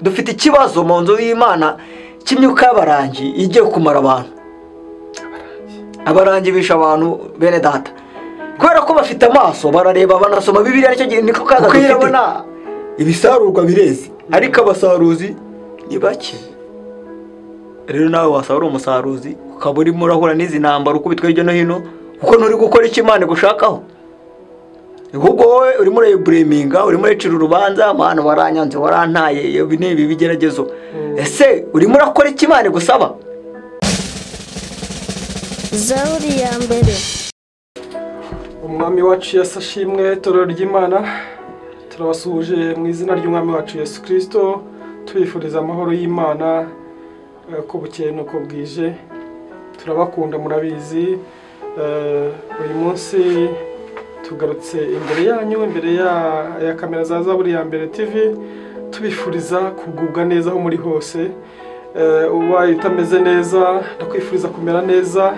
Dufite ikibazo mu nzu y'Imana cy'imyuka y'abarangi igiye kumara abantu. Abarangi bisha abantu bene data. Kubera ko bafite amaso barareba banasoma Bibiliya, nicyo gihe niko kaga dufite. Urabona ibisarurwa bireze ariko abasaruzi ni bake. Rero nawe wasaba umusaruzi ukaba urimo urahura n'izi ntambara ukubitwa hirya no hino kuko nturi gukora icyo Imana igushakaho. Ahubwo wowe urimo urayibureminga, urimo uracira urubanza, Mana waranyanze, warantaye, ibi ni ibi bigeragezo. Ese urimo urakora icyo Imana igusaba? Zaburi ya mbere. Umwami wacu Yesu ashimwe. Itorero ry'Imana turabasuhuje mu izina ry'Umwami wacu Yesu Kristo, tubifuriza amahoro y'Imana ko bukeye nuko bwije. Turabakunda murabizi. Uyu munsi tugarutse imbere yanyu, imbere ya kamera za Zaburi ya mbere TV, tubifuriza kugubwa neza aho muri hose. Ubaye utameze neza ndakwifuriza kumera neza.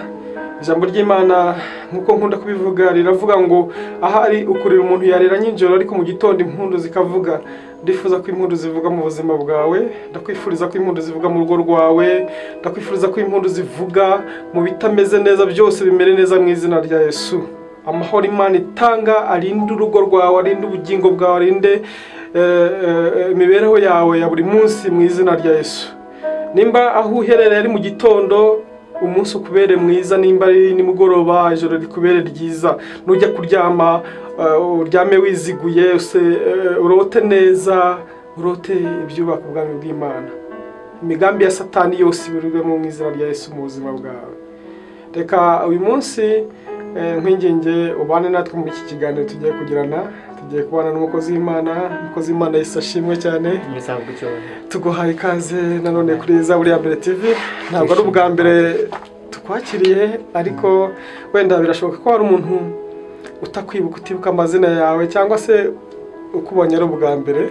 Ijambo ry'Imana nkuko nkunda kubivuga riravuga ngo ahari ukurira umuntu yarira nyinjoro ariko mu gitondo impundu zikavuga. Ndifuza ko impundu zivuga mu buzima bwawe, ndakwifuriza ko impundu zivuga mu rugo rwawe, ndakwifuriza ko impundu zivuga mu bitameze neza byose bimere neza mu izina rya Yesu. Amahoro Imana itanga arinde urugo rwawe, arinde ubugingo bwawe, arinde imibereho yawe ya buri munsi mu izina rya Yesu. Nimba aho uherereye ari mu gitondo, umunsi ukubere mwiza, nimba ari nimugoroba ijoro rikubere ryiza. Nujya kuryama uryame wiziguye, urote neza, urote ibyubaka ubwami bw'Imana. Imigambi ya Satani yose ibirwe mu izina rya Yesu mu buzima bwawe. Reka uyu munsi nkwinginge ubane natwe muri iki kiganiro tugiye kugirana. Tugiye kubana n'umukozi w'Imana, umukozi w'Imana Yesu ashimwe cyane. Tuguhaye ikaze nanone kuri Zaburi ya mbere TV. Ntabwo ari ubwa mbere tukwakiriye, ariko wenda birashoboka ko hari umuntu utakwibuka, utibuka amazina yawe, cyangwa se ukubonye ari ubwa mbere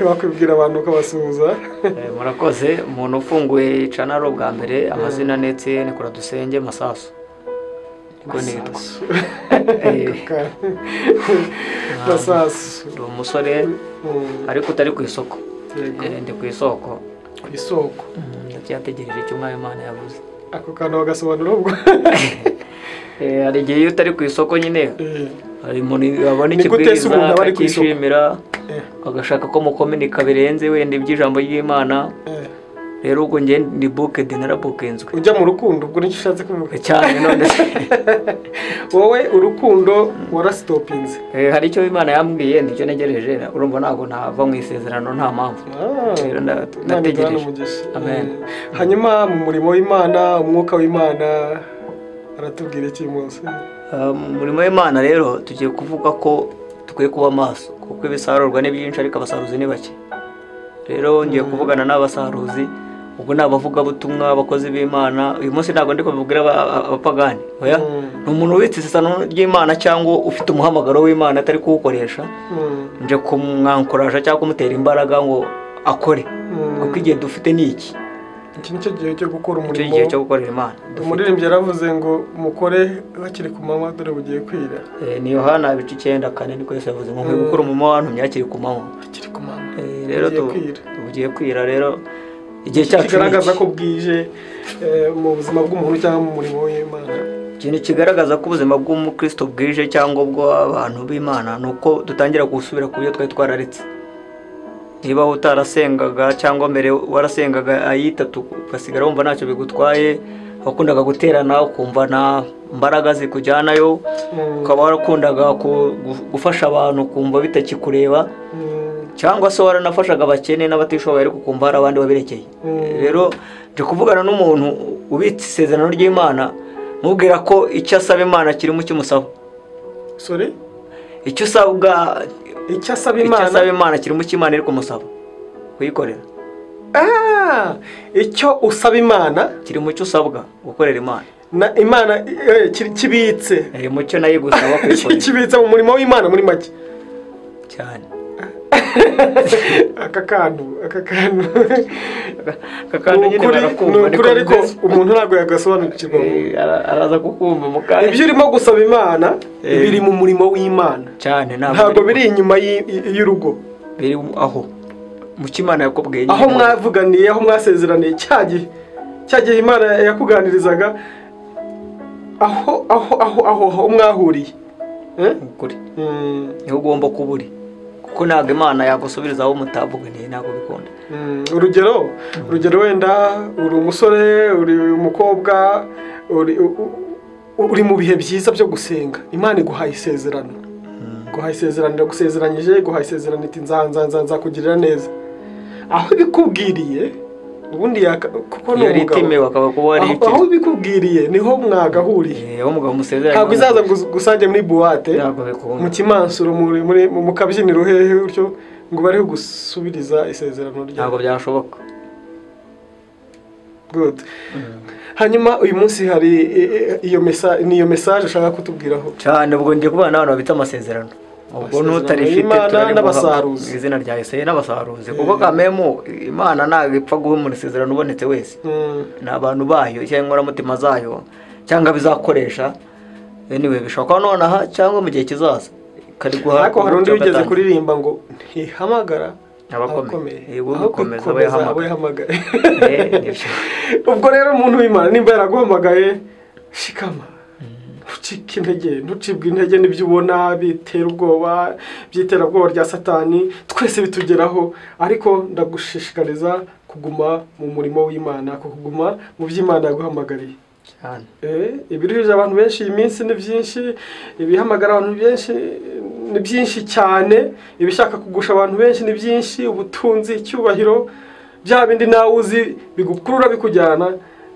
wakwibwira abantu ukabasuhuza. Murakoze. Umuntu ufunguye channel ubwa mbere, amazina ndetse ni Kuradusenge Masasu. Masasu ni umusore ariko utari ku isoko. Ndi ku isoko. Ku isoko ndacyategereje icyo Umwami Imana yavuze. Ako kantu bagasobanura ubwo. Hari igihe iyo utari ku isoko nyine hari umuntu abona ikibwiriza akishimira, agashaka ko mukominika birenze wenda iby'ijambo ry'Imana. Rero ubwo nge ni booked, narabukenzwe. Ujya mu rukundo ubwo nicyo ushatse kuvuga cyane none se. Wowe urukundo warastopinze. Hari icyo Imana yambwiye nicyo ntegereje, urumva ntago nava mu isezerano nta mpamvu. Rero nategereje. Amen. Hanyuma mu murimo w'Imana, umwuka w'Imana aratubwira iki munsi? Mu murimo w'Imana rero tugiye kuvuga ko tukwiye kuba maso kuko ibisarurwa ni byinshi ariko abasaruzi ni bake. Rero ngiye kuvugana n'abasaruzi, ubwo ni abavugabutumwa, abakozi b'Imana. Uyu munsi ntabwo ndi kubibwira abapagani, oya. Ni umuntu ubitse isezerano ry'Imana cyangwa ufite umuhamagaro w'Imana atari kuwukoresha, nje kumwankoraje cyangwa kumutera imbaraga ngo akore, kuko igihe dufite ni iki. Iki nicyo gihe cyo gukora umurimo, icyo gihe cyo gukorera Imana. Umuririmbyi yaravuze ngo mukore hakiri ku manywa dore bugiye kwira. Ni Yohana 9:4 niko Yesu yavuze ngo gukora umurimo wantumye hakiri ku manywa. Hakiri ku manywa. Rero tugiye kwira. Rero igihe cyacu kigaragaza ko bwije mu buzima bw'umuntu cyangwa mu murimo w'Imana. Ikintu kigaragaza ko ubuzima bw'umukristo bwije cyangwa bw'abantu b'Imana ni uko dutangira gusubira ku byo twari twararetse. Niba utarasengaga cyangwa mbere warasengaga ayitatu ugasigara wumva ntacyo bigutwaye, wakundaga guterana ukumva nta mbaraga zikujyanayo, ukaba warakundaga gufasha abantu ukumva bitakikureba, cyangwa se waranafashaga abakene n'abatishoboye ariko ukumva hari abandi babirekeye. Rero nje kuvugana n'umuntu ubitse isezerano ry'Imana, mubwira ko icyo asaba Imana kiri mu cy'umusaba. Sorry? Icyo usabwa, icyo asaba Imana, icyo asaba Imana kiri mu cy'Imana iri kumusaba kuyikorera. Icyo usaba Imana kiri mu cyo usabwa gukorera Imana. Na Imana kibitse mu cyo nayo igusaba kuyikorera. Kibitse mu murimo w'Imana muri make cyane. Aka kantu nyine barakumva, nukuri ariko umuntu ntabwo yagasobanukirwa, araza kukumva mu kanya. Ibyo urimo gusaba Imana biri mu murimo w'Imana cyane, ntabwo biri inyuma y'urugo, biri aho Mu Imana yakubwiye aho mwavuganiye, aho mwasezeraniye, cya gihe Imana yakuganirizaga, aho aho aho aho mwahuriye. Ukuri niho ugomba kuba uri, kuko ntabwo Imana yagusubiriza aho mutavuganiye, ntabwo bikunda. Urugero wenda uri umusore, uri umukobwa, uri mu bihe byiza byo gusenga, Imana iguhaye isezerano, guhaye isezerano, iragusezeranyije, guhaye isezerano iti nzakugirira neza. Aho ibikubwiriye ubundi kuko ni umugabo, aho ibikubwiriye niho mwagahuriye. Ntabwo izaza gusange muri buwate, mu kimansuro, mu kabyiniro hehe utyo ngo bariho gusubiriza isezerano ryawe, ntabwo byashoboka. Good. Hanyuma uyu munsi hari iyo message, niyo message ushaka kutubwiraho cyane. Ubwo ngiye kubana n'abantu babita amasezerano, ubwo n'utarifite n'abasaruzi, izina rya Yesu n'abasaruzi, kuko kamemu Imana ntabwo ipfa guha umuntu isezerano ubonetse wese. Ni abantu bayo cyangwa inkoramutima zayo cyangwa bizakoresha, anyway bishobora kuba nonaha cyangwa mu gihe kizaza. Ariko hari undi wigeze kuririmba ngo ntihamagara abakomeye, abo yahamagaye. Ubwo rero umuntu w'Imana nimba yaraguhamagaye, shikama, ntucike intege, ntucibwe intege n'ibyo ubona bitera ubwoba, by'iterabwoba rya Satani, twese bitugeraho. Ariko ndagushishikariza kuguma mu murimo w'Imana, kuguma mu by'Imana yaguhamagariye. Ibiruhije abantu benshi iyi minsi ni byinshi, ibihamagara abantu benshi ni byinshi cyane, ibishaka kugusha abantu benshi ni byinshi, ubutunzi, icyubahiro, bya bindi nawe uzi bigukurura bikujyana,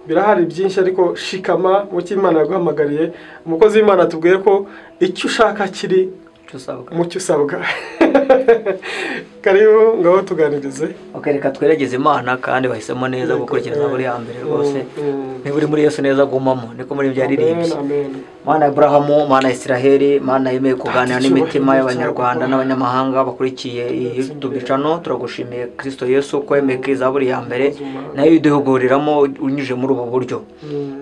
birahari byinshi. Ariko shikama mu cyo Imana yaguhamagariye. Umukozi w'Imana atubwiye ko icyo ushaka kiri mu cyo usabwa. Karibu ngaho tuganirize. Okay, reka tweregeze Imana kandi bahisemo neza gukurikiza buri ya mbere rwose. Niba uri muri Yesu neza gumamo, niko muri byaririmbye. Mana Abrahamu, Mana Israheli, Mana yemeye kuganira n'imitima y'abanyarwanda n'abanyamahanga bakurikiye YouTube channel, turagushimiye Kristo Yesu ko yemeye kizaburi ya mbere nayo iduhuguriramo unyuje muri ubu buryo.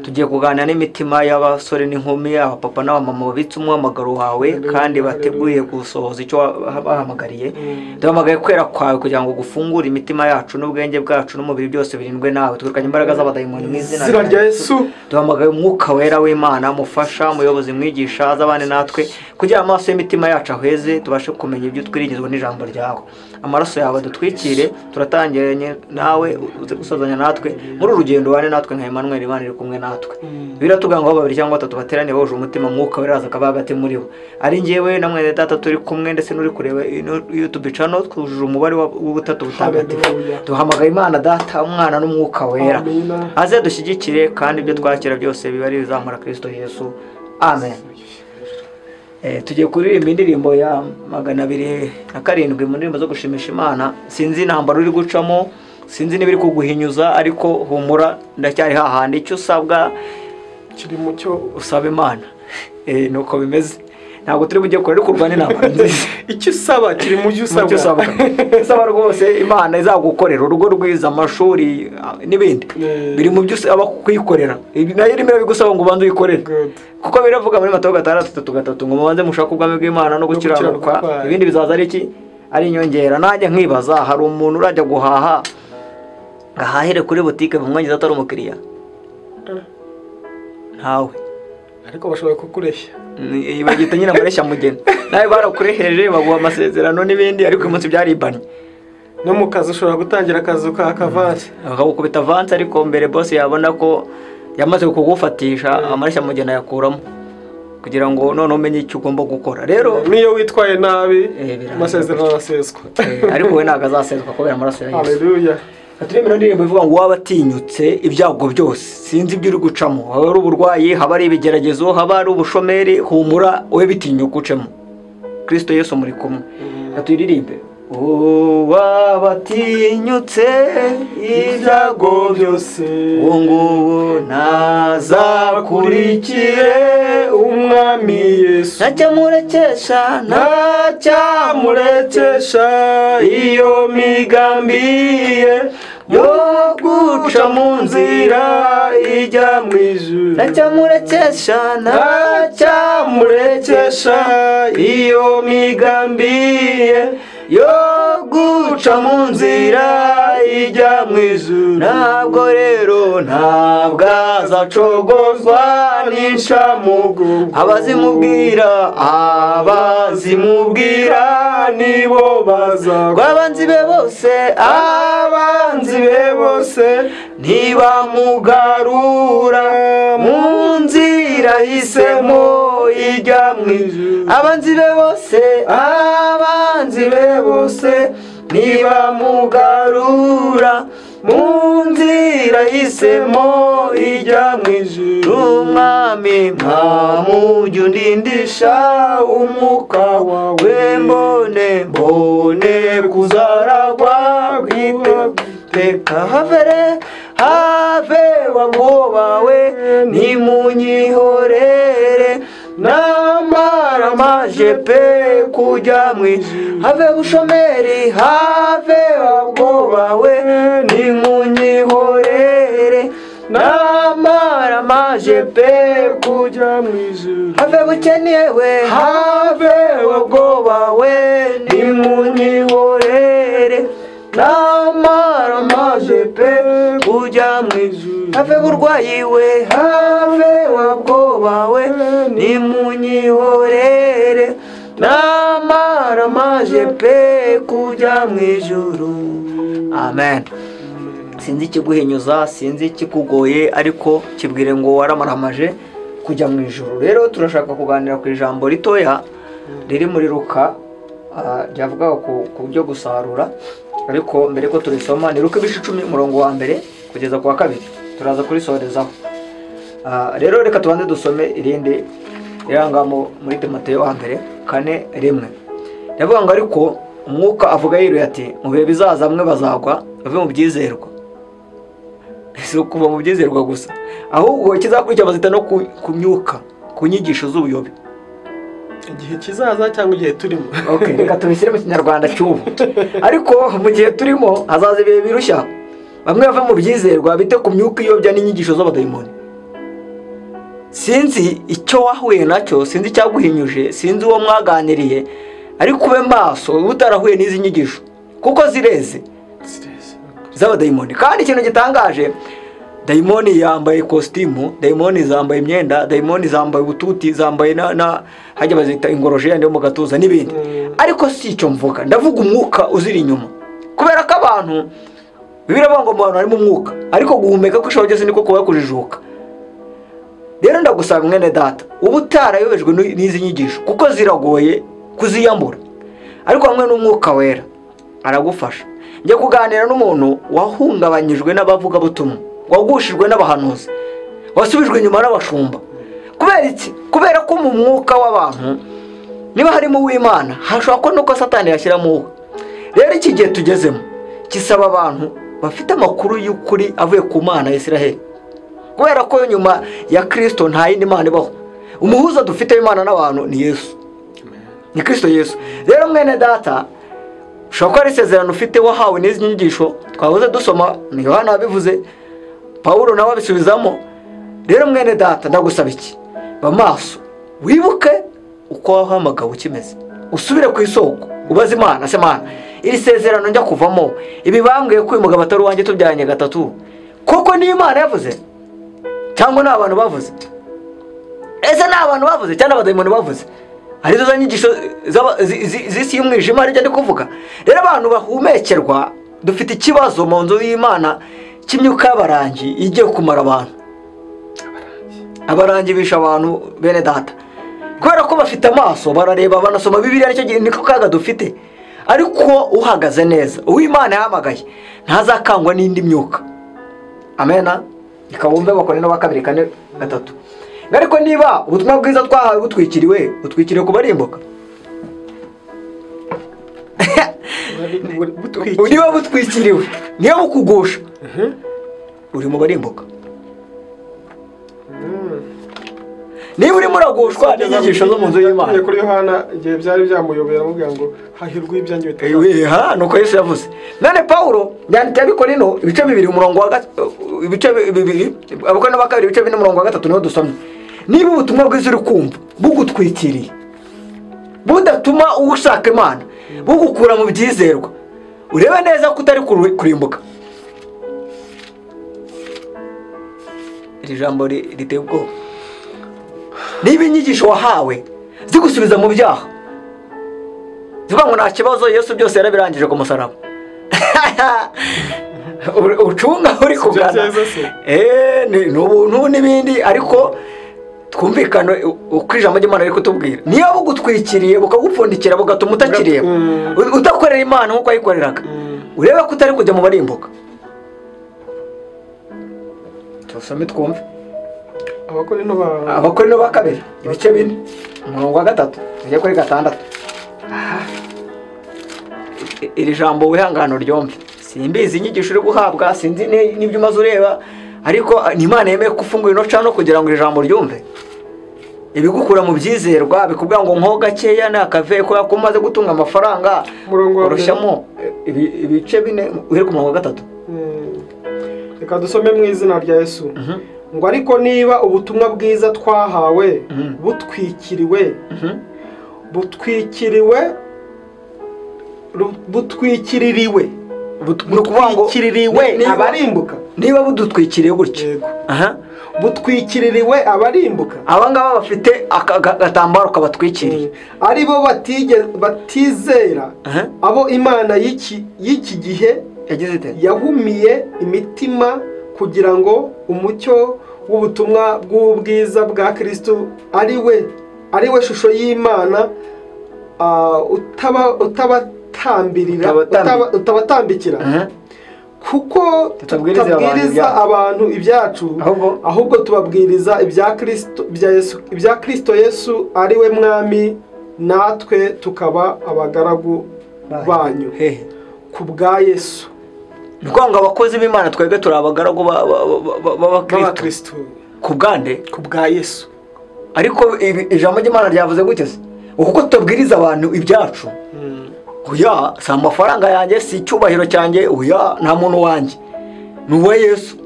Tugiye kuganira n'imitima y'abasore n'inkumi, abapapa n'abamama babitse umuhamagaro wawe kandi bateguye gusohoza icyo bahamagariye. Duhamagaye kwera kwawe kugira ngo gufungure imitima yacu n'ubwenge bwacu n'umubiri byose birindwe nawe. Twirukanye imbaraga z'abadayimoni mu izina rya Yesu. Duhamagaye umwuka wera w'Imana, mufasha, umuyobozi, mwigisha, azabane natwe kugira amaso y'imitima yacu ahweze, tubashe kumenya ibyo twiringizwa n'ijambo ryawe. Amaraso yawe dutwikire, turatangiranye nawe, uze gusazanya natwe muri urugendo, wane natwe nka Emmanuel, Imana iri kumwe natwe. Biratubwira ngo babiri cyangwa batatu baterane bahuje umutima, mwuka wera akaba hagati muri bo. Ari njyewe na mwene data turi kumwe ndetse n'uri kureba YouTube channel, twujuje umubare w'ubutatu butagatifu. Duhamagaye Imana Data, Umwana n'Umwuka Wera, aze dushyigikire kandi ibyo twakira byose biba ari bizamura Kristo Yesu. Amen. Tugiye kuririmba indirimbo ya 207 mu ndirimbo zo gushimisha Imana. Sinzi intambara uri gucamo, sinzi n'ibiri kuguhinyuza, ariko humura ndacyari hahandi. Icyo usabwa kiri mu cyo usaba Imana. Nuko bimeze. Ntabwo turi bujye kure, ariko urwane intambara nziza. Icyo usaba kiri mu cyo usabwa. Usaba rwose Imana izagukorera urugo rwiza, amashuri n'ibindi biri mu byo usaba kuyikorera. Nayo irimo irabigusaba ngo ubanze uyikorere, kuko biravuga muri Matayo 6:3 ngo mubanze mushake ubwami bw'Imana no gukiranuka, ibindi bizaza ari iki? Ari inyongera. Nanjye nkibaza, hari umuntu urajya guhaha ahahire kuri butike bamwangiza atari umukiriya? Ntawe. Ariko bashobora kukureshya, bagita nyine amareshya mugeni. Nawe barakureheje baguha amasezerano n'ibindi, ariko uyu munsi byaribanye. No mu kazi ushobora gutangira akazi ka avanse, akagukubita avanse, ariko mbere boss yabona ko yamaze kugufatisha amareshya mugeni ayakuramo kugira ngo none umenye icyo ugomba gukora. Rero niyo witwaye nabi amasezerano araseswa, ariko we ntabwo azaseswa kubera amaraso ya Yesu. Haleluya. Turimo indirimbo ivuga ngo wabatinyutse ibyago byose, sinzi ibyo uri gucamo, haba ari uburwayi, haba ari ibigeragezo, haba ari ubushomeri, humura we bitinyuka ucemo. Kristo Yesu muri kumwe. Tuyiririmbe. Wabatinyutse ibyago byose, uwo nguwo ntazakurikire umwami Yesu, ntacyamurekesha, ntacyamurekesha iyo migambi ye yo guca mu nzira ijya mu ijuru, ntacyamurekesha, ntacyamurekesha iyo migambi ye yo guca mu nzira ijya mu ijuru. Ntabwo rero ntabwo azacogozwa n'inshamugongo. Abazimubwira abazimubwira nibo bazagwa. Abanzi be bose, abanzi be bose ntibamugarura mu nzira ahisemo ijya mu ijuru. Abanzi be bose, abanzi be bose ntibamugarura mu nzira ahisemo ijya mu ijuru. Umwami ujya undindisha umwuka wawe, mbone mbone kuzaragwa bwite. Havere have wamwobawe nimunyihorere, namara maje pe kujya mu ijuru. Have bushomeri, have wabwobawe nimunyihorere, namara maje pe kujya mu ijuru. Have bukenewe, have wabwobawe nimunyihorere, namara maje pe kujya mu ijuru. Have burwayi we, have wabwobawe nimunyihorere, namara maje pe kujya mu ijuru. Amen. Sinzi ikiguhinyuza, sinzi ikikugoye, ariko kibwire ngo waramaramaje kujya mu ijuru. Rero turashaka kuganira ku ijambo ritoya riri muri Luka ryavuga ku byo gusarura, ariko mbere ko turisoma ni Luka ibice 10 umurongo wa mbere kugeza ku wa 2, turaza kurisorezaho. Rero reka tubanze dusome irindi irangamo muri Timoteyo wa mbere 4:1. Yavuga ngo ariko umwuka avuga yiruye ati mu bihe bizaza bamwe bazagwa bave mu byizerwa. Si ukuva mu byizerwa gusa, ahubwo ikizakurikira bazita no ku myuka, ku nyigisho z'ubuyobe. Igihe kizaza cyangwa igihe turimo. Okay, reka tubishyire mu Kinyarwanda cy'ubu. Ariko mu gihe turimo hazaza ibihe birushya, bamwe bava mu byizerwa bite ku myuka iyobya n'inyigisho z'abadayimoni. Sinzi icyo wahuye nacyo, sinzi icyaguhinyuje, sinzi uwo mwaganiriye, ariko ube maso utarahuye n'izi nyigisho kuko zireze z'abadayimoni. Kandi ikintu gitangaje, dayimoni yambaye kositimu, dayimoni zambaye imyenda, dayimoni zambaye ubututi, zambaye na hajya bazita ingoroje yandi yo mu gatuza n'ibindi. Ariko si icyo mvuga, ndavuga umwuka uziri inyuma. Kubera ko abantu biravuga ngo mu bantu harimo umwuka, ariko guhumeka kw'ishaho byose niko kuba kujijuka. Rero ndagusaba mwene data, uba utarayobejwe n'izi nyigisho kuko ziragoye kuziyambura, ariko hamwe n'umwuka wera aragufasha. Njye kuganira n'umuntu wahungabanyijwe n'abavugabutumwa, wagushijwe n'abahanuzi, wasubijwe inyuma n'abashumba. Kubera iki? Kubera ko mu mwuka w'abantu niba harimo uw'Imana, hashobora ko nuko Satani yashyiramo uwe. Rero iki gihe tugezemo kisaba abantu bafite amakuru y'ukuri avuye ku Mana ya Isiraheli. Kubera ko nyuma ya Kristo nta yindi Mana ibaho. Umuhuza dufite w'Imana n'abantu ni Yesu, ni Kristo Yesu. Rero mwene data, ushobora kuba ari isezerano ufite wahawe n'izi nyigisho twahoze dusoma, ni Yohana wabivuze, Pawulo nawe abisubizamo. Rero mwene data ndagusaba iki? Ba maso, wibuke uko wahamagawe ukimeze, usubire ku isoko ubaze Imana, se Mana, iri sezerano njya kuvamo, ibi bambwiye ko uyu mugabo atari uwanjye tubyaranye gatatu, koko ni Imana yavuze cyangwa ni abantu bavuze? Ese ni abantu bavuze cyangwa abadayimoni bavuze? Arizo za nyigisho z'isi y'umwijima aribyo ndi kuvuga. Rero abantu bahumekerwa, dufite ikibazo mu nzu y'Imana cy'imyuka y'abarangi igiye kumara abantu. Abarangi bisha abantu bene data, kubera ko bafite amaso barareba, banasoma Bibiliya, nicyo gihe niko kaga dufite. Ariko uhagaze neza, uw'Imana yahamagaye ntazakangwa n'indi myuka. Amena. Ikabumbe bakore no 2 4 3. Ariko niba ubutumwa bwiza twahawe butwikiriwe, butwikiriwe kubarimbuka. Niba butwikiriwe, niba bukugusha, uri mu barimbuka. Niba urimo uragushwa n'inyigisho zo mu nzu y'Imana. Kuri Yohana igihe byari byamuyobera amubwira ngo hahirwa ibyanjye bitazapfa. Nuko Yesu yavuze. None Paulo yanditse Abakorinto ibice 2 umurongo wa ibice 2 Abakorinto ba 2 ibice 4 umurongo wa 3 niho dusomye. Niba ubutumwa bwiza uri kumva bugutwikiriye, budatuma ushaka Imana, bugukura mu byizerwa, urebe neza ko utari kurimbuka. Iri jambo riteye ubwoba. Niba inyigisho wahawe zigusubiza mu byaha, zivuga ngo nta kibazo, Yesu byose yarabirangije ku musaraba, ucunga uri kugana ni ubuntu n'ibindi, ariko twumvikane uko ijambo ry'Imana riri kutubwira. Niba bugutwikiriye bukagupfundikira bugatuma utakireba, udakorera Imana nk'uko wayikoreraga, urebe ko utari kujya mu barimbuka. Tusome twumve Abakorinto ba kabiri ibice 4 umurongo wa 3 tujye kuri 6. Iri jambo wihangano ryomve, simbizi inyigisho uri guhabwa, sinzi n'ibyo umaze ureba, ariko ni Imana yemeye ko ufungura ino cano kugira ngo iri jambo ryumve. Ibigukura mu byizerwa bikubwira ngo nko gakeya nakave ko umaze gutunga amafaranga, urushyamo ibice 4 uhere ku murongo wa 3. Reka dusome mu izina rya Yesu. Ngo ariko niba ubutumwa bwiza twahawe butwikiriwe, butwikiririwe abarimbuka. Niba budutwikiriye gutya, butwikiririwe abarimbuka, aba ngaba bafite agatambaro kabatwikiriye, ari bo batizera, abo Imana y'iki gihe yahumiye imitima kugira ngo umucyo w'ubutumwa bw'ubwiza bwa Kristo ari we shusho y'Imana utabatambikira. Kuko tutabwiriza abantu ibyacu, ahubwo tubabwiriza ibya Kristo Yesu ari we Mwami, natwe tukaba abagaragu banyu ku bwa Yesu. Ni ukuvuga ngo abakozi b'Imana twebwe turi abagaragu b'Abakristo ku bwande, ku bwa Yesu. Ariko ijambo ry'Imana ryavuze gutya se, kuko tutabwiriza abantu ibyacu, oya si amafaranga yanjye, si icyubahiro cyanjye, oya nta muntu wanjye, ni uwa Yesu.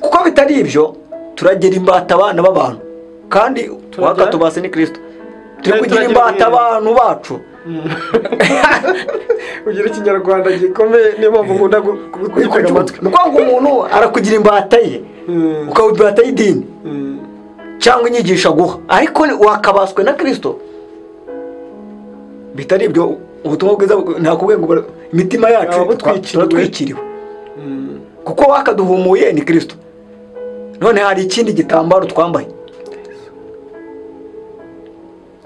Kuko bitari ibyo turagira imbata abana b'abantu, kandi wakatubase ni Kristo. Turi kugira imbata abantu bacu. Ugira ikinyarwanda gikomeye, niyo mpamvu nkunda kugutega amatwi. Ni ukuvuga ngo umuntu arakugira imbata ye, ukaba imbata y'idini cyangwa inyigisho aguha, ariko wakabaswe na Kristo. Bitari ibyo ubutumwa bwiza ntakubwiye ngo imitima yacu turatwikiriwe, kuko wakaduhumuye ni Kristo. None hari ikindi gitambaro twambaye.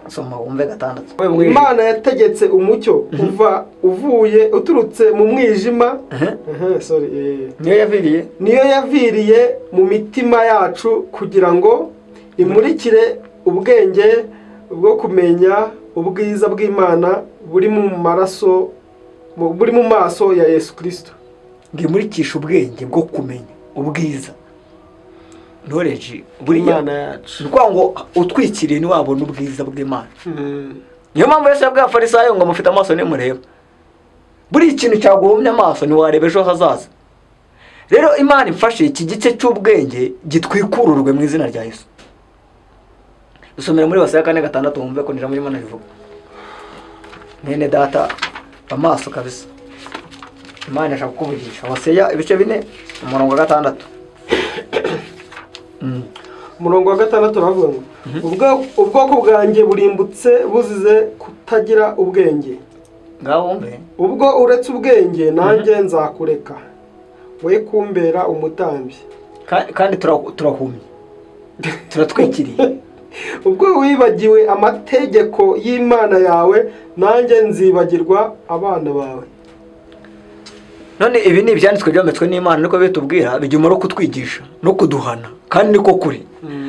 Soma wumve 6. Imana yategetse umucyo kuva uvuye uturutse mu mwijima, niyo yaviriye mu mitima yacu kugira ngo imurikire ubwenge bwo kumenya ubwiza bw'Imana buri mu maraso, buri mu maso ya Yesu Kristo. Ngo imurikishe ubwenge bwo kumenya ubwiza, knowledge bw'Imana yacu. Ni ukuvuga ngo utwikiriye ntiwabona ubwiza bw'Imana. Niyo mpamvu Yesu yabwiye Abafarisayo ngo mufite amaso ntimureba. Buri ikintu cyaguhumye amaso ntiwareba ejo hazaza. Rero Imana imfashe iki gice cy'ubwenge gitwikururwe mu izina rya Yesu. Dusomera muri Hosea 4:6 wumve ko ijambo ry'Imana rivuga. Mwene data, amaso kabisa. Imana ishaka kukuvugisha. Hosea ibice 4 umurongo wa 6. Umurongo wa 6 uravuga ngo ubwoko bwanjye burimbutse buzize kutagira ubwenge. Ngaho wumve. Ubwo uretse ubwenge nanjye nzakureka, we kumbera umutambyi. Kandi turahumye, turatwikiriye. Ubwo wibagiwe amategeko y'Imana yawe, nanjye nzibagirwa abana bawe. None ibi ni ibyanditswe byometswe n'Imana, niko bitubwira, bijya umumaro kutwigisha no kuduhana, kandi niko kuri.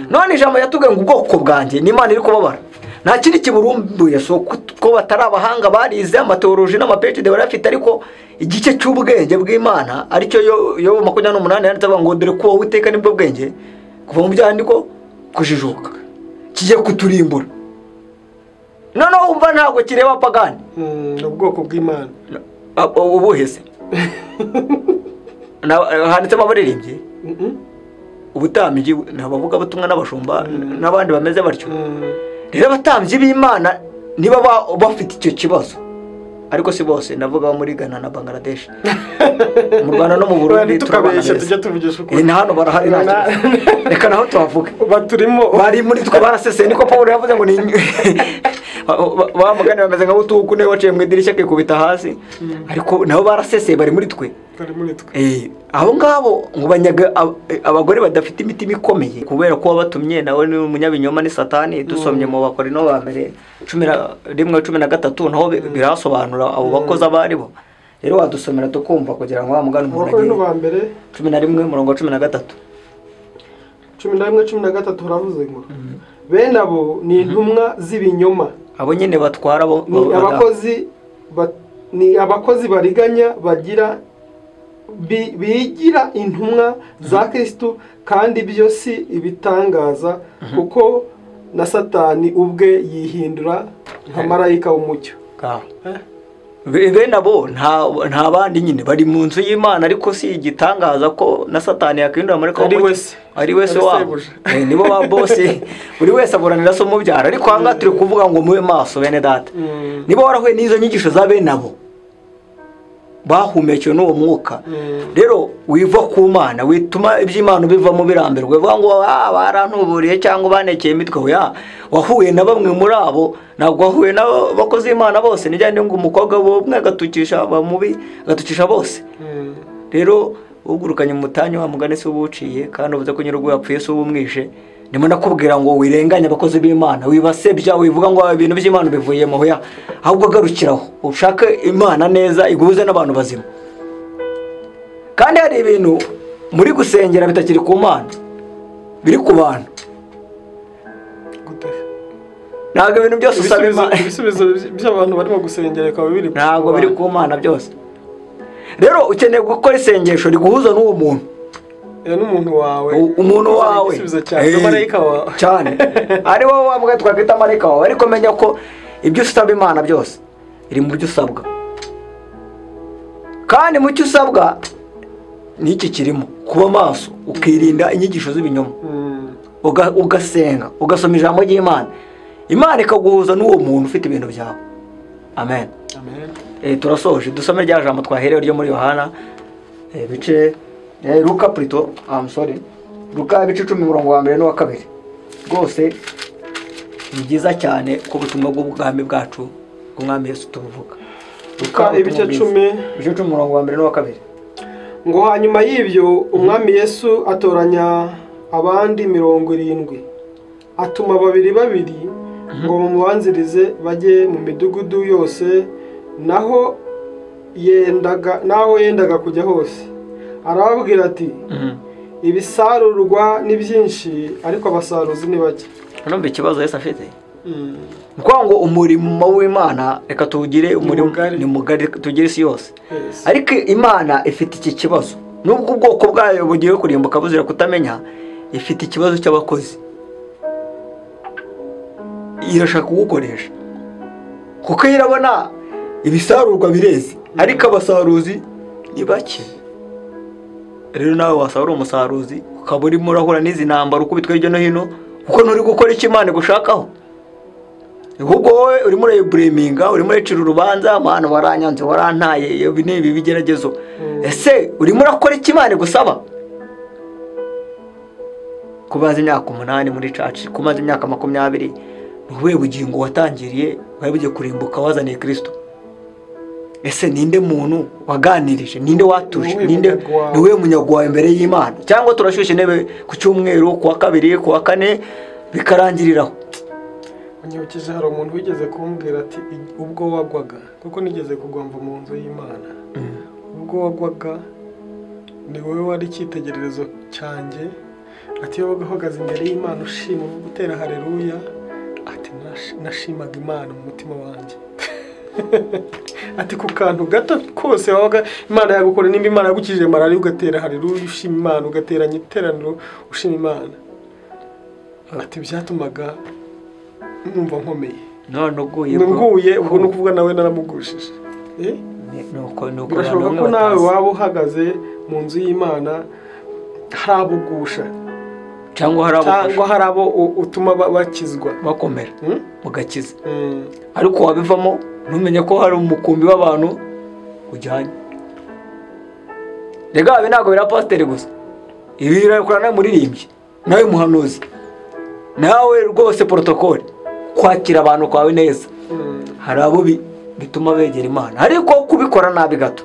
None ijambo yatubwiye ngo ubwoko bwanjye ni Imana iri kubabara, nta kindi kiburumbuye, so ko batari abahanga barize amateoloji n'ama-PhD barafite, ariko igice cy'ubwenge bw'Imana aricyo yo 28 yanditse avuga ngo dore kuba Uwiteka nibwo bwenge, kuva mu byaha niko kujijuka, kigiye kuturimbura. Noneho wumva ntabwo kireba pagani, ubwoko bw'Imana ubuhese handitsemo abaririmbyi, ubutambyi, abavuga butumwa n'abashumba n'abandi bameze batyo. Rero abatambyi b'Imana niba bafite icyo kibazo, Ariko si bose, ndavuga muri Ghana na Bangladesh. Mu Rwanda no mu Burundi tukabeshya tujya tuvugisha ukuri. Na hano barahari nta. Reka naho tuhavuge. Baturimo bari muri twe baraseseye, niko Paul yavuze ngo ni bamugane bameze nka butuku ne waciye mu idirishya kikubita hasi. Ariko nabo baraseseye bari muri twe. Bari muri twe. Abo ngabo ngo banyaga abagore badafite imitima ikomeye kubera ko batumye nawe ni umunyabinyoma ni Satani. Dusomye mu Bakorinto ba mbere 11:13 naho birasobanura abo bakozi abari bo. Rero wadusomera tukumva kugira ngo wamugane umuntu agiye. Bakorinto ba mbere 11:13. 11:13 haravuze ngo bene abo ni intumwa z'ibinyoma. Abo nyine batwara abo ni abakozi bariganya bagira bigira intumwa za Kristo, kandi byo si ibitangaza kuko na Satani ubwe yihindura nka marayika w'umucyo. Bene abo nta bandi nyine bari mu nzu y'Imana, ariko si igitangaza ko na Satani yakwindura marayika w'umucyo. Ari wese wabo nibo ba bose, buri wese aburanira so mubyara. Ariko hanga turi kuvuga ngo mube maso bene data. Niba warahuye n'izo nyigisho za bene abo bahumekewe n'uwo mwuka, rero wiva ku Mana wituma iby'Imana bivamo birambirwe, uvuga ngo barantuburiye cyangwa banekeye imitwe. Oya, wahuye na bamwe muri abo, ntabwo wahuye n'abakozi b'Imana bose. Nijyane ngo umukobwa umwe agatukisha abamubi agatukisha bose. Rero ugurukanye umutanyo wa mugane se ubuciye, kandi uvuze ko nyir'urugo yapfuye se ubumwishe. Ndimo nakubwira ngo wirenganye abakozi b'Imana, wibasebya, wivuga ngo ibintu by'Imana bivuyemo. Oya, ahubwo garukiraho ushake Imana neza iguhuze n'abantu bazima. Kandi hari ibintu muri gusengera bitakiri ku Mana, biri ku bantu. Ntabwo ibintu byose usaba Imana. Ibisubizo by'abantu barimo gusengera bikaba biri ntabwo biri ku Mana byose. Rero ukeneye gukora isengesho riguhuza n'uwo muntu. N'umuntu wawe, umuntu wawe cyane ari wowe wabwa twakwita marayika wawe. Ariko menya ko ibyo usaba Imana byose iri mu byo usabwa, kandi mu cyo usabwa n'iki kirimo kuba maso, ukirinda inyigisho z'ibinyoma, ugasenga, ugasoma ijambo ry'Imana, Imana ikaguhuza n'uwo muntu ufite ibintu byawe. Amen. Amen. Turasoje dusome rya jambo twaherewe ryo muri Yohana bice Luka plutôt, I'm sorry. Luka ibice 10 umurongo wa 1 n'uwa 2. Rwose ni byiza cyane ko ubutumwa bw'ubwami bwacu bw'Umwami Yesu tubuvuga. Luka ibice 10, ibice 10 umurongo wa 1 n'uwa 2. Ngo hanyuma y'ibyo Umwami Yesu atoranya abandi 70, atuma babiri babiri ngo bamubanzirize bajye mu midugudu yose naho yendaga kujya hose. Arababwira ati ibisarurwa ni byinshi ariko abasaruzi ni bake. Urumva ikibazo Yesu afite? Ngo ngo umurimo w'Imana reka tuwugire umurimo ni mugari, tugire isi yose. Ariko Imana ifite iki kibazo, nubwo ubwoko bwayo bugiye kurimbuka buzira kutamenya, ifite ikibazo cy'abakozi. Irashaka kugukoresha kuko irabona ibisarurwa bireze ariko abasaruzi ni bake. Rero nawe wasaba uri umusaruzi ukaba urimo urahura n'izi ntambara ukubitwa hirya no hino kuko nturi gukora icyo Imana igushakaho. Ahubwo wowe urimo urayibureminga, urimo uracira urubanza, Mana waranyanze, warantaye, ibi ni ibi bigeragezo. Ese urimo urakora icyo Imana igusaba? Kubaza imyaka 8 muri church, kumaza imyaka 20, ni ubuhe bugingo watangiriye wari bugiye kurimbuka wazaniye Kristo? Ese ninde muntu waganirije, ninde watuje, ninde niwe munyago wawe imbere y'Imana? Cyangwa turashyushye intebe ku cyumweru, ku wa kabiri, ku wa kane, bikarangiriraho. Unyibukije hari umuntu wigeze kumbwira ati ubwo wagwaga, kuko nigeze kugwa mva mu nzu y'Imana, ubwo wagwaga ni wowe wari icyitegererezo cyanjye. Ati iyo wabaga uhagaze imbere y'Imana ushima uvuga utera haleluya, ati nashimaga Imana mu mutima wanjye. Ati ku kantu gato kose wabaga Imana yagukora, nimba Imana yagukijije malariya ugatera haleluya ushima Imana, ugateranya iteraniro ushima Imana. Ati byatumaga numva nkomeye. None uguye nguye ubwo no kuvuga nawe naramugushije. Nuko birashoboka ko nawe waba uhagaze mu nzu y'Imana harabugusha. Cyangwa hari abo utuma bakizwa bakomera mugakiza. Ariko wabivamo ntumenye ko hari umukumbi w'abantu ujyanye. Rega ibi ntabwo bira pasiteri gusa, ibi birakora nawe muririmbyi, nawe muhanuzi, nawe rwose protocole, kwakira abantu kwawe neza. Hari abo bituma begera Imana, ariko kubikora nabi gato.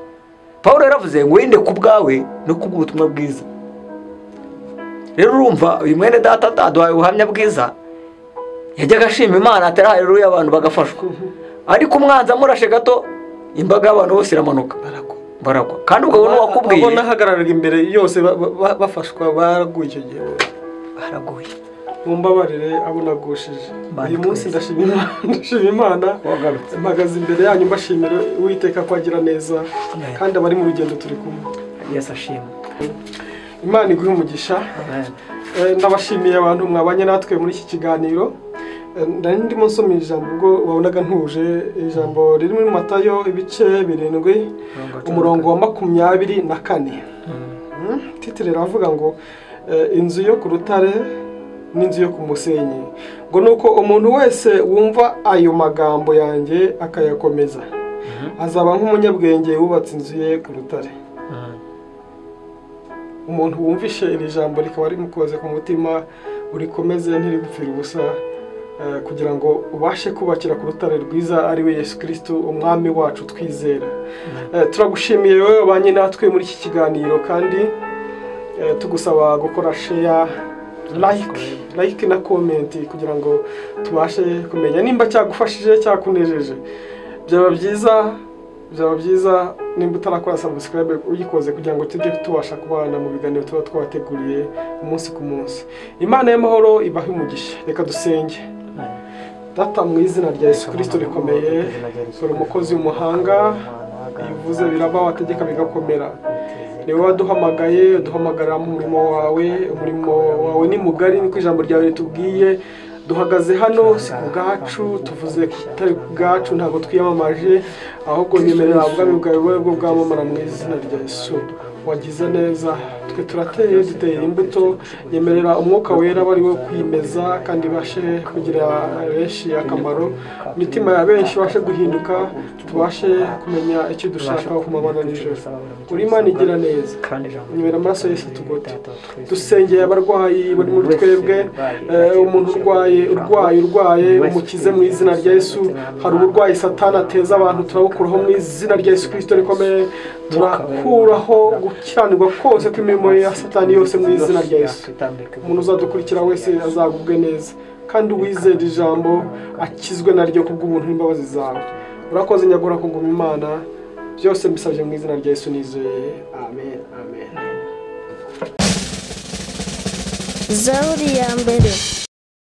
Paulo yaravuze ngo wende ku bwawe no kubw'ubutumwa bwiza. Rero urumva uyu mwene data aduhaye ubuhamya bwiza, yajyaga ashima Imana atari haleluya abantu bagafashwa. Ariko umwanzi amurashe gato imbaga y'abantu bose iramanuka barakwa. Kandi ubwo ubona wakubwiye abona hagararaga imbere yose bafashwa baraguye icyo gihe baraguye. Mumbabarire abo nagushije. Uyu munsi ndashima Imana mpagaze imbere yanyu mbashimira Uwiteka ko agira neza, kandi abari mu rugendo turi kumwe. Yesu ashimwe. Imana iguhe umugisha. Ndabashimiye abantu mwabanye natwe muri iki kiganiro. Nari ndimo nsoma ijambo ubwo wabonaga ntuje, ijambo riri muri Matayo ibice 7 umurongo wa 24. Titire ravuga ngo inzu yo ku rutare n'inzu yo ku musenyi. Ngo nuko umuntu wese wumva ayo magambo yanjye akayakomeza azaba nk'umunyabwenge wubatse inzu ye ku rutare. Umuntu wumvishe iri jambo rikaba rimukoze ku mutima, urikomeze ntirigupfira ubusa, kugira ngo ubashe kubakira ku rutare rwiza ari we Yesu Kristo umwami wacu twizera. Turagushimiye wowe wabanye natwe muri iki kiganiro, kandi tugusaba gukora share, like na comment kugira ngo tubashe kumenya nimba cyagufashije cyakunejeje. Byaba byiza nimba utarakora subscribe uyikoze kugira ngo tujye tubasha kubana mu biganiro tuba twabateguriye umunsi ku munsi. Imana y'amahoro ibahe umugisha. Reka dusenge. Data mu izina rya Yesu Kristo rikomeye, uri umukozi w'umuhanga, ivuze biraba wategeka bigakomera. Niwe waduhamagaye, uduhamagarira mu murimo wawe. Umurimo wawe ni mugari, niko ijambo ryawe ritubwiye. Duhagaze hano si ku bwacu, tuvuze kutari ku bwacu, ntabwo twiyamamaje, ahubwo nyemerera ubwami bwawe bwo bwamamara mu izina rya Yesu. Wagize neza, twe turateye, duteye imbuto, nyemerera umwuka wera bari we kwimeza kandi bashe kugira benshi akamaro, imitima ya benshi bashe guhinduka, tubashe kumenya icyo dushaka kumabana nijoro. Uri Imana igira neza, nyemerera amaraso Yesu tugote. Dusengeye abarwayi bari muri twebwe, umuntu urwaye umukize mu izina rya Yesu. Hari uburwayi Satani ateza abantu, turabukuraho mu izina rya Yesu Kristo rikomeye. Turakuraho gukiranirwa kose kw'imirimo ya Satani yose mu izina rya Yesu. Umuntu uzadukurikira wese azagubwe neza, kandi uwizera ijambo akizwe naryo kubw'ubuntu n'imbabazi zawe. Urakoze nyagura kunguma Imana, byose mbisabye mu izina rya Yesu nizeye. Amen, amen. Zaburi ya mbere.